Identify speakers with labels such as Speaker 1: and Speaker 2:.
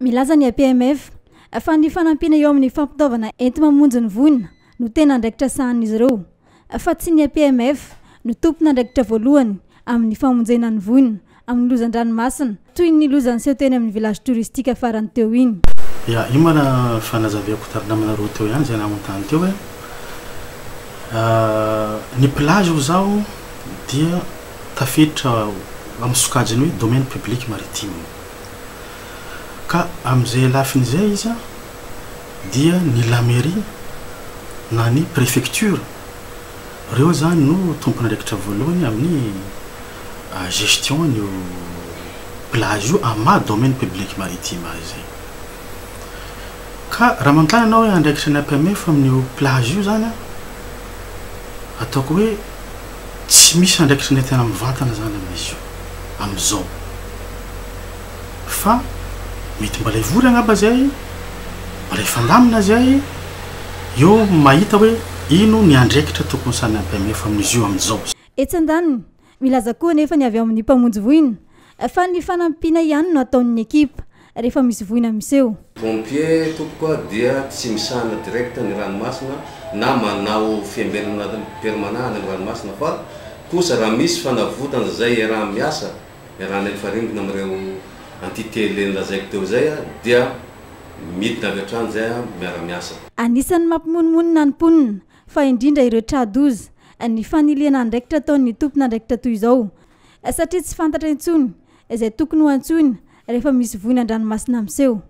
Speaker 1: Milaza ny APMF fa ny fanampiana eo amin'ny fampitaovana enti-mamonjy ny voina no tena andraikitra sahanin'izy ireo fa tsy ny APMF no tompon'andraikitra voalohany amin'ny famonjena ny voina amin'ny loza an-dranomasina toy ny loza niseho teny amin'ny village touristique farany teo iny.
Speaker 2: Ya, io ma raha fanazaveko tamin'ny namana roa teo ihany izay nanontany teo hoe ny plage hoy zaho dia tafiditra amin'ny sokajiny hoe domaine public maritime. Ka amin'izay lafiny izay izy an, dia ny la mairie na ny préfecture, reo zany no tompon'andraikitra voalohany amin'ny gestion an'io plage io amin'ny maha domaine public maritime azy zay. Ka raha manontany ianao hoe andraikitra ny APMF amin'io plage io zany an, ataoko hoe tsy misy andraikitra ny tena mivantana zany amin'izy io amin'izao. Fa mety mbola hivory angamba zay, mbola hifandamina zay, eo mahita hoe ino ny andraikitra tokony samy APMF amin'izy io amin'izao.
Speaker 1: Etsy andaniny, milaza koa anefa ny avy ao amin'ny mpamonjy voina fa ny fanampiana ihany no ataon'ny ekipa rehefa misy voina miseho.
Speaker 3: Pompier tompoko a dia tsy misahana direct ny ranomasina na manao fiambenana permanent any amin'ny ranomasina fa kosa raha misy fanavotana izay iaraha-miasa, iarahanay mifarimbona amin'ireo entité le nolazaiko teo izay a dia midina avy hatrany izay a miara-miasa.
Speaker 1: Anisan'ny mampimonomonona ny mponina fa indrindra ireo tra-doza ny fanilihana andraikitra ataon'ny tompon'andraikitra toy izao satria tsy fantatra intsony izay tokony ho antsoina rehefa misy voina an-dranomasina miseho.